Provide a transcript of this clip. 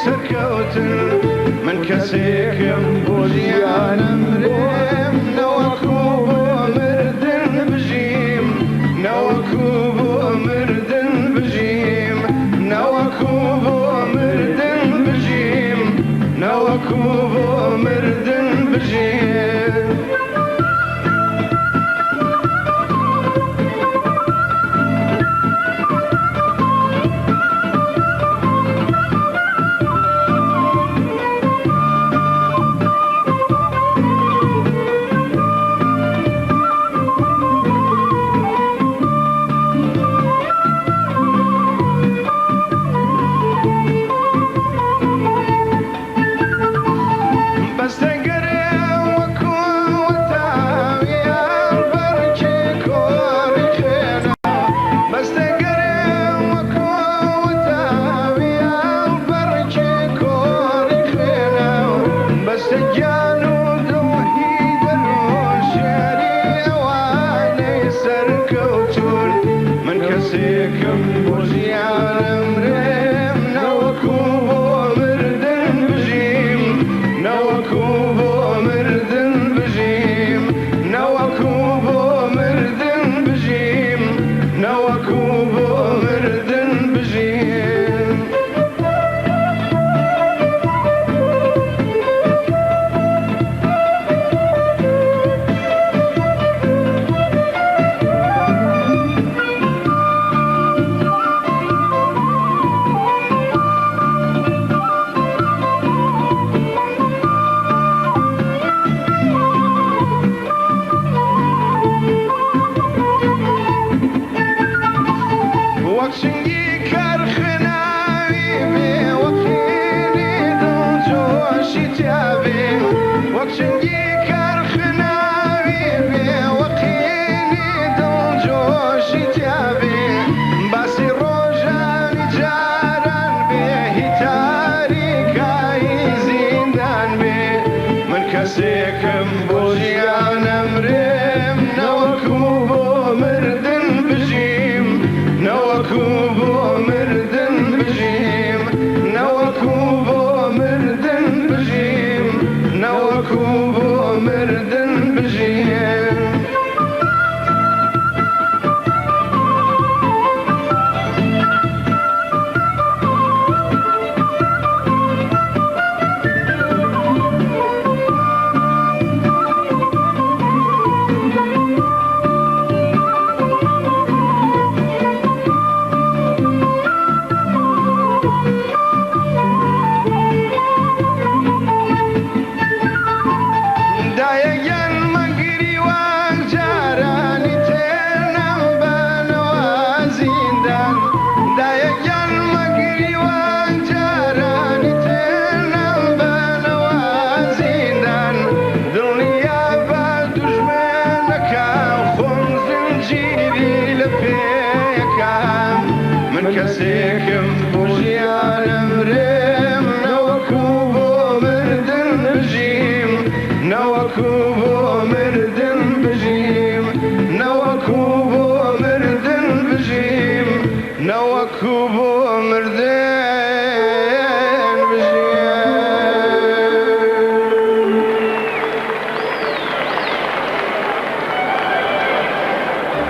سەرکەوتن. من کەسێکم بۆ ژیانم رێم، نەوەکو بۆ مردن بژیم، نەوەکو بۆ مردن بژیم، نەوەکو بۆ مردن بژیم، نەوەکو بۆ مردن بژیم. بەستەگەرێ وەکو وەتاویان بەرکێ کۆڕی خوێنە، بەستەگەرێ وەکو وەتاویان بەرکێ کۆڕی خوێنە، بەستە گیان و دڵ هی دەروون شێری ئەوانەی سەرکەوتوون. من کەسێکم بۆ ژیانم رێم، نەوەکو بۆ مردن بژیم، نەوەکو بۆ مردن بژیم، نەوەکو بۆ مردن بژیم، نەوەکو بۆ مردن بژیم. وەک چنگی کەرخناوی بێ، وەک خێری دڵ جۆشی تیابێ، وەک چنگی کەرخناوی بێ، وەک خێری دڵ جۆشی تیابێ، باسی ڕۆژانی جاران بێ، هی تاریکایی زیندان بێ. من کەسێکم بۆ ژیانم رێم، نەوەکو بۆ مردن بژیم، نەوەکو بۆ مردن بژیم، نەوەکو بۆ مردن بژیم، نەوەکو بۆ مردن بژیم. دایەگیان مەگری وەک جارانی تێنەم بەنەوە زیندان، دایەگیان مەگری وەک جارانی تێنەم بەنەوە زیندان، دڵنیا بە دوژمنەکەم خۆم زنجیری لە پێیەکەم. من کەسێکم بۆ ژیانم رێم، نەوەکو بۆ مردن بژیم، نەوەکو بۆ مردن بژیم، نەوەکو بۆ مردن بژیم، نەوەکو بۆ مردن.